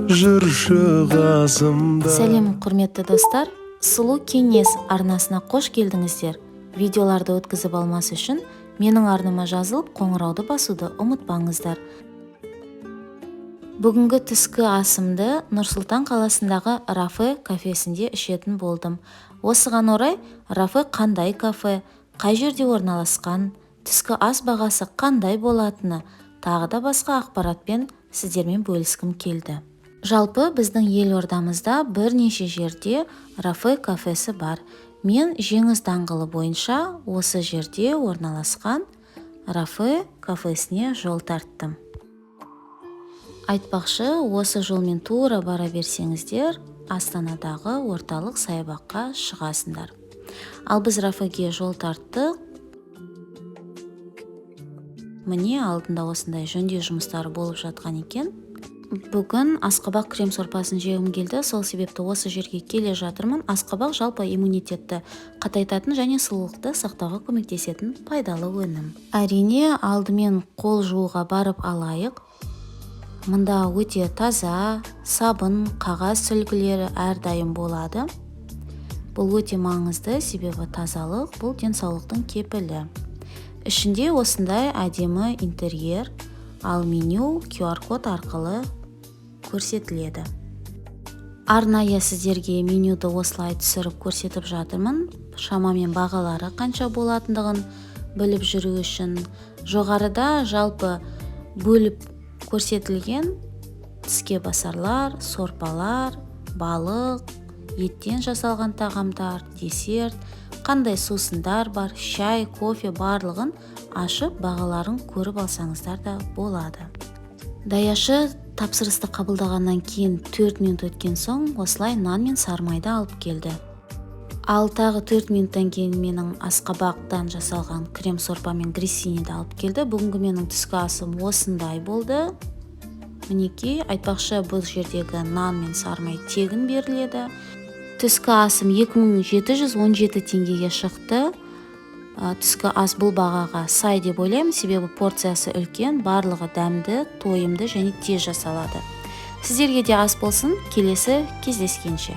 Жүрші қасымда. Сәлем, құрметті достар! Сұлу кеңес арнасына қош келдіңіздер! Видеоларды өткізіп алмас үшін менің арнама жазылып, қоңырауды басуды ұмытпаңыздар. Бүгінгі түскі асымды Нұр-Сұлтан қаласындағы Рафе кафесінде ішетін болдым. Осыған орай Рафе қандай кафе, қай жерде орналасқан, түскі ас бағасы қандай болатыны, тағы да басқа ақпаратпен сіздермен бөліскім келді. Жалпы, біздің елордамызда бірнеше жерде Рафе кафесі бар. Мен Жеңіс даңғылы бойынша осы жерде орналасқан Рафе кафесіне жол тарттым. Айтпақшы, осы жолмен тура бара берсеңіздер, Астанадағы орталық саябаққа шығасыңдар. Ал біз Рафеге жол тарттық. Міне, алдында осындай жөндеу жұмыстары болып жатқан екен. Бүгін асқабақ крем сорпасын жегім келді, сол себепті осы жерге келе жатырмын. Асқабақ жалпы иммунитетті қатайтатын және сұлулықты сақтауға көмектесетін пайдалы өнім. Әрине, алдымен қол жууға барып алайық. Мында өте таза, сабын, қағаз сүлгілері әрдайым болады. Бұл өте маңызды, себебі тазалық – бұл денсаулықтың кепілі. Ішінде осындай әдемі интерьер, ал меню QR код арқылы көрсетіледі. Арнайы сіздерге менюді осылай түсіріп көрсетіп жатырмын, шамамен бағалары қанша болатындығын біліп жүру үшін. Жоғарыда жалпы бөліп көрсетілген: тіске басарлар, сорпалар, балық, еттен жасалған тағамдар, десерт, қандай сусындар бар, шай, кофе, барлығын ашып, бағаларын көріп алсаңыздар да болады. Даяшы тапсырысты қабылдағаннан кейін 4 минут өткен соң осылай нан мен сары майды алып келді. Ал тағы 4 минуттан кейін менің асқабақтан жасалған крем сорпа мен грессиниді алып келді. Бүгінгі менің түскі асым осындай болды, мінекей. Айтпақшы, бұл жердегі нан мен сары май тегін беріледі. Түскі асым 2717 теңгеге шықты. Түскі ас бұл бағаға сай деп ойлаймын, себебі порциясы үлкен, барлығы дәмді, тойымды және тез жасалады. Сіздерге де ас болсын! Келесі кездескенше!